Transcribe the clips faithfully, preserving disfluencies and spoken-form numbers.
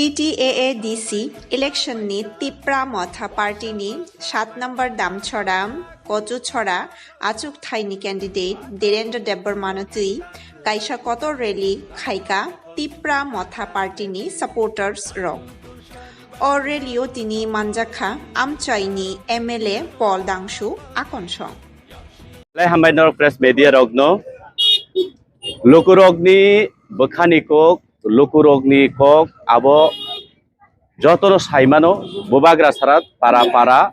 T T A A D C election ni Tipra Motha Party ni sat number Damchora, Kochuchora achukthai ni candidate Dhirendra Debbarma no twi kaisa kotor rally khaika Tipra Motha Party ni supporters rok. O rally o tini manjakha Amchai ni M L A Paul Dangshu Akonsong. Lai hambai norok press media rokno. Lukurokni bwkhani kok, lukurokni kok abo jotono saimano, bubagra sara para para,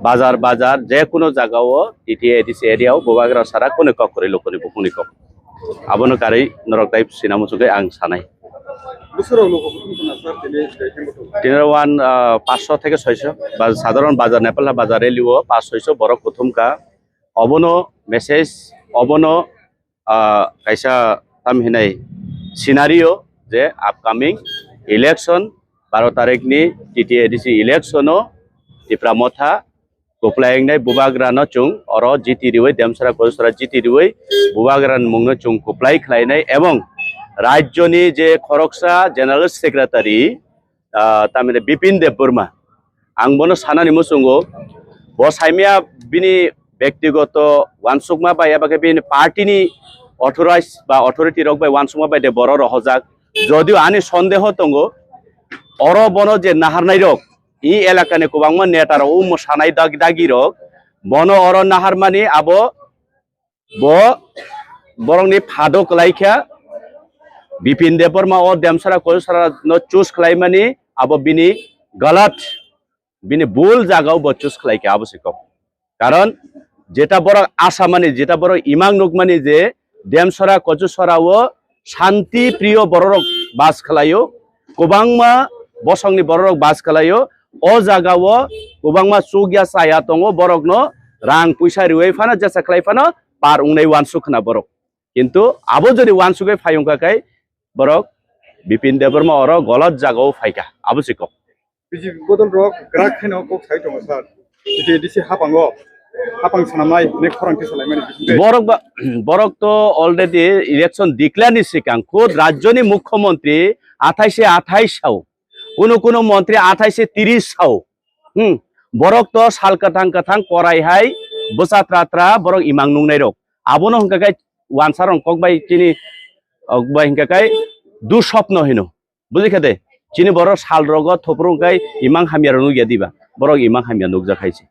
bazar bazar, je kuno jagao, T T A D C area o bubagra sara kunu kok kwrwi lukuni bukhungni kok. Abono karwi norok tai sinamo chugwi ang sanai. Bwswrok lugo kuthum khna sir tini daikhang bwtwi. Tini wan, ah, paanch sho theke soi sho, ba-, sadharon bazar, Nepal bazar rally o paanch soi sho borok kuthum kha. Obono message, obono, ah, kaisa tam hinai scenario je upcoming election baro tarikh ni T T A D C election o Tipra Motha kwplai wngnai bubagrano chwng oro jiti riwi, Demsara Kochuchora jiti riwi bubagrani mungno chwng kwplai khlainai, ebong rajyoni je khoroksa General Secretary, ah, tamni Bipin Debbarma, ang bono sanani muchungo, bo saimya bini bektigoto wansukma bai eba khe bini party ni authorized ba authority rok bai wansukma bai de boro rohojak, jodio ani sondeho tongo, oro bono je naharnai rok, i elakani kwbangma neta rok, o mwsanai dag-, dagi rok, bono oro naharmani abo bo borokni phado kwlai kha. Bipin Debbarma o Demsara Kochuchora no choose khlaimani abo bini galat, bini bul jagao bo choose khlai kha abo se kok. Karon jeta borok asamani, jeta borok imang nukmani je Demsara Kochuchora o shanti priyo bororok bas khlaio, kwbangma bosongni bororok bas khlaio. O jagao kwbangma chukya chaya tongo, borokno rang puisa riwi phano, jesa khlai phano par wngnai wansuk khna borok. Kintu abo jodi wansugwi phai wngkha khe borok Bipin Debbarma oro golot jagao phaikha, abo se kok. B J P bodol rok grak khaino kok sai tongo sir. T T A D C hapango, hapang sanamai ne khorang tisa laimani bisingtwi. Borok ba, borok to already election declare ni sikang khud rajyoni mukhyamantri athais se athais sao, kuno kuno montri athais se tris sao. Hmm. Borok to sal kwthang kwthang korai hai bwsa tra tra borok imang nungnai rok. Abono hwnkha khe wansa rong kok bai chini, ok bai hwnkha khe duswapno hino. Bujikha de? Chini borok sal rogo thopro kai imang hamya rok nukya diba? Borok imang hamya nukjak hai se.